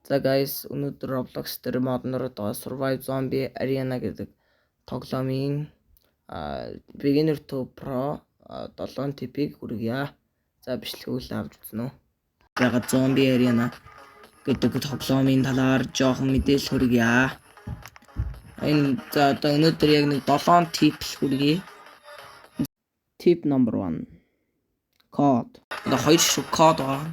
За guys, өнөөдөр Roblox дээр модноор байгаа Survive Zombie Arena гэдэг тоглоомын Beginner to Pro 7 tip-ийг хүргье. За, бичлэгийг авч үзнэ үү. Яга Zombie Arena гэдэг тоглоомын талаар жоохон мэдээлэл хүргье. Энэ за одоо өнөөдөр яг нэг 7 tip л хүргье. Tip number 1. Код. Одоо хоёр шиг код байгаа.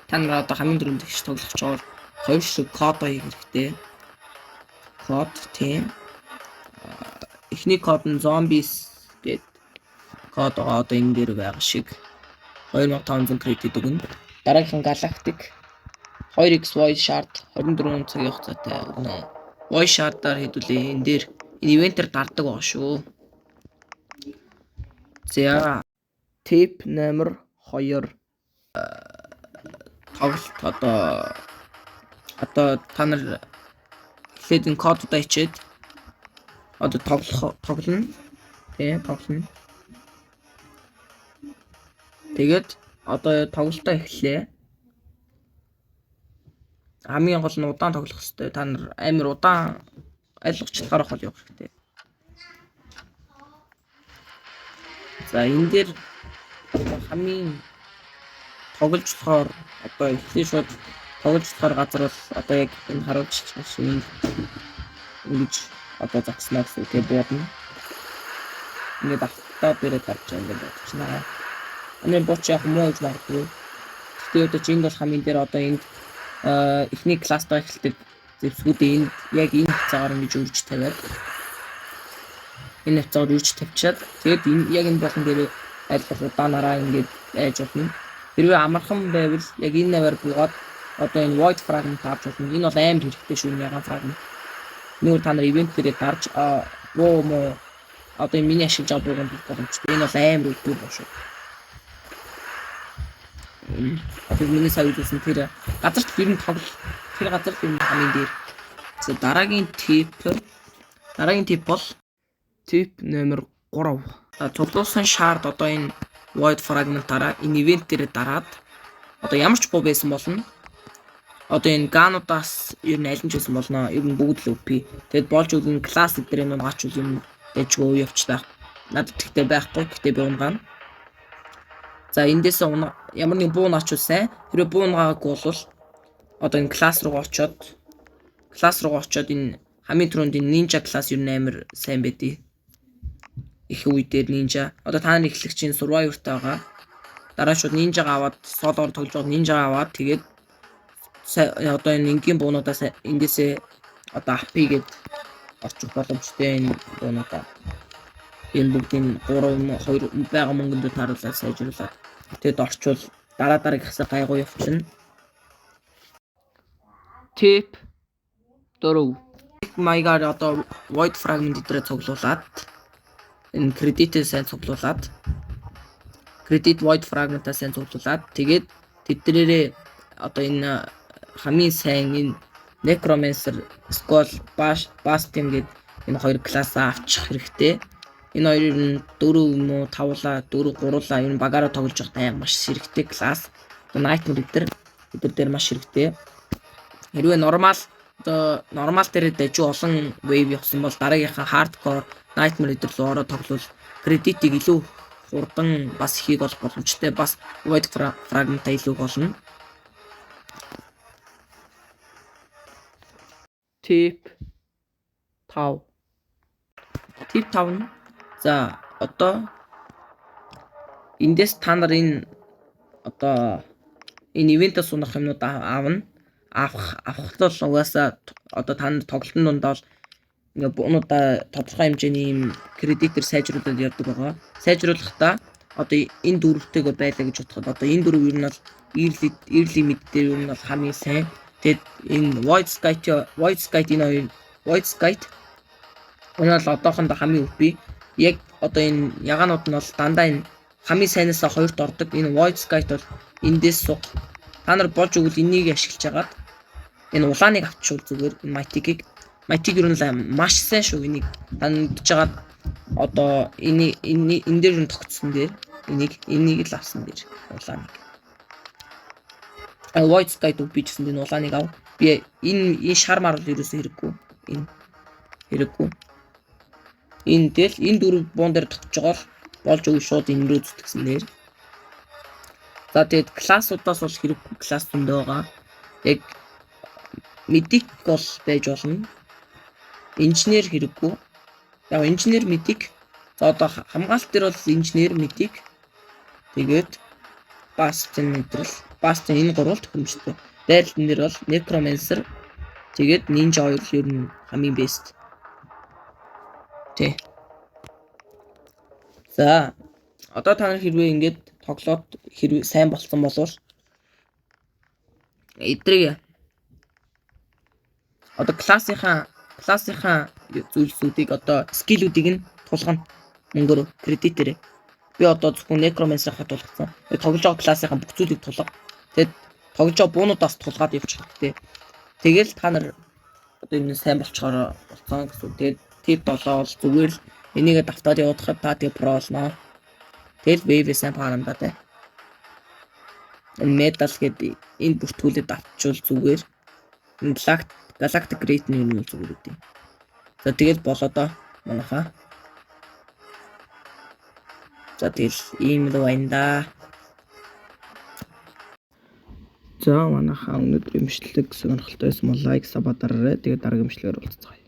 Та нар одоо хамгийн түрүүнд тэгш тоглох ч бол хоёр шиг код хийх хэрэгтэй. Код, тийм. Эхний код нь zombies гээд код байгаа, одоо энэ дээр байгаа шиг 2500 кредит өгнө. Дараагийнх нь Galactic 2x Void Shard 24 цагийн хугацаатай өгнө. Void Shard-аар хэдүүлээ энэ дээр энэ event ээр дардаг байгаа шүү. За, tip номер 2, тоглолт. Одоо та нар эхлээд энэ кодуудаа хичээд одоо тоглох тоглоно. Тийм, тоглоно. Тэгээд одоо тоглолтоо эхэллээ. Хамгийн гол нь удаан тоглох хэрэгтэй. Та нар амар удаан ойлгож чадахаар хол явах хэрэгтэй. За, энэ дээр хамгийн тоглож болохоор одоо эхлээ шууд тоглож болохоор газар бол одоо яг энэ харуулж шиг энэ ингэж одоо зогсноо гэсэн үг, тийм, буудна. Ингээд автаа дээрээ дарж ингээд бодчихно. Энэ бууч яг муу гэж магадгүй. Гэхдээ одоо чи энд бол хамгийн дээр одоо энд эхний класстаа эхэлдэг зэвсгүүдээ энд яг энэ хавцаагаар ингэж үрж тавиад, энэ хавцаагаар үрж тавьчаад, тэгээд энэ яг энэ болон дээр аль болох удаанаараа ингээд айж болно. Хэрвээ амархан байвал яг энэ наваар буугаад одоо энэ void fragment авч болно. Энэ бол амар хэрэгтэй шүү, энэ ягаан fragment. Нүр та нар event дээрээ дарж буу мó одоо энэ миний ашиглаж байгаа бууганд боломжтой. Энэ бол амар өвдөг боо шүү. Одоо миний сая үзсэн тэр газарт ер нь тоглол тэр газар л ер нь хамгийн дээр. За, дараагийн tip бол tip номер 3. Цуглуулсан shard, одоо энэ void fragment-аараа энэ event дээр дараад одоо ямар ч буу байсан болно. Одоо энэ gun уудаас ер нь аль нь ч байсан болно. Ер нь бүгд л OP. Тэгэд болж өгөн класс дээр энэ гаач юм дэжгүй явчлаа. Надад тэгтээ байхгүй. Гэтэ би унгаана. За, эндээс ямар нэгэн буу наачвал сайн. Хэрвээ буу наагаагүй бол одоо энэ класс руугаа очиод энэ хамгийн түрүүнд энэ ninja класс ер нь амар сайн байдий. Их үе дээр ninja. Одоо та нар эхлэх чинь survivor-тай байгаа. Дараа шууд ninja-га аваад, solo оор тоглож байгаа ninja-га аваад, тэгээд одоо энэ энгийн буунуудаас эндээсээ одоо AP гээд орчих боломжтой энэ буунуудаа. Энэ бүгдийн 3 2 байгаа мөнгөндөө тааруулаад, сайжруулад, тэгэд орчвол дараа дараагийнхасаа гайгүй явчихна. Tip 4, маягаар одоо void fragment дээрээ цуглуулад, энэ кредитээ сайн цуглуулад, кредит void fragment-аа сайн цуглуулад, тэгээд тэднэрээ одоо энэ хамгийн сайн энэ Necromancer, Skull, Bash, Bastion гэдэг энэ хоёр классаа авчих хэрэгтэй. Энэ хоёр нь дөрөв юм уу, тавлаа, дөрөв, гурлаа ер нь багаараа тоглож байхдаа маш хэрэгтэй класс. Одоо Nightmare эдэр дээр маш хэрэгтэй. Хэрвээ normal, одоо normal дээр дажгүй олон wave явсан бол дараагийнхаа hardcore, nightmare эдэр рүү ороод тоглол кредитийг илүү хурдан бас ихийг олох боломжтой. Бас void fragment илүү болно. Tip 5. Tip 5 нь, за, одоо эндээс та нар энэ одоо энэ event ээс унах юмнууд аавна. Авах бол угаасаа одоо та нар тоглолтын дунд бол ингээ буунуудаа тодорхой хэмжээний юм кредитээр сайжруулад явдаг байгаа. Сайжруулахдаа одоо энэ дөрвтэйгээ байлаа гэж бодоход одоо энэ дөрөв ер нь бол early mid дээр ер нь бол хамгийн сайн. Тэгэд энэ Void Scythe, энэ хоёр Void Scythe энэ бол одоохондоо хамгийн OP. Яг одоо энэ ягаанууд нь бол дандаа энэ хамгийн сайнасаа хоёрт ордог. Энэ Void Scythe бол эндээс суг. Та нар болж өгвөл энийг ашиглаж хагаад энэ улааныг авчвал зүгээр. Энэ Mythic ер нь маш сайн шүү, энийг. Та мэдж хагаад одоо энэ энэ дээр нь тогтсон дээр энийг л авсан дээр улааныг. Void Sky дүү би ч гэсэн энэ улааныг ав. Би энэ шар мар бол ерөөсөө хэрэггүй. Энэ хэрэггүй. Энэ тэл энэ дөрөв буун дээр тогтож байгаа л болж өгөө, шууд энэ рүү зүтгэсэн нэр. За, тэгээд class уудаас бол хэрэггүй class зөндөө байгаа. Яг medic бол байж болно. Инженер хэрэггүй. Яг инженер, medic. За, одоо хамгаалалт дээр бол инженер, medic. Тэгээд Bastion мэдрэл. Bastion, энэ гурвал тохиромжтой. Дайралтан дээр бол Necromancer, тэгээд Ninja хоёр л ер нь хамгийн best. Тэ. За, одоо та нар хэрвээ ингээд тоглоод хэрвээ сайн болцсон болвол эдрийг одоо class ынхаа зүйлсүүдийг, одоо skill үүдийг нь тулгана мөнгөөр, кредитээр. Би одоо зөвхөн Necromancer-ийнхаа тулгацсан. Тэгээд тоглож байгаа class ынхаа бүх зүйлийг тулга. Тэгээд тоглож байгаа буунуудаас тулгаад явчих хэрэгтэй. Тэгэл та нар одоо энэ сайн болчхороо болцсон гэсэн. Тэгээд tip 7 бол зүгээр л энийгээ давтаад явуулахад та тэгээ pro болно. Тэгэл wave сайн farm даа те. Энэ medal гэдэг энэ бүртгүүлээд давтчвал зүгээр. Энэ Galactic Rate нь юм зүгээр үү. За, тэгэл болоо доо манайхаа. За, тэгэл ийм л байна да. За, манайхаа, өнөөдрийн бичлэг сонирхолтой байсан бол like, sub дараарай. Тэгээд дараагийн бичлэгээр уулзцгаая.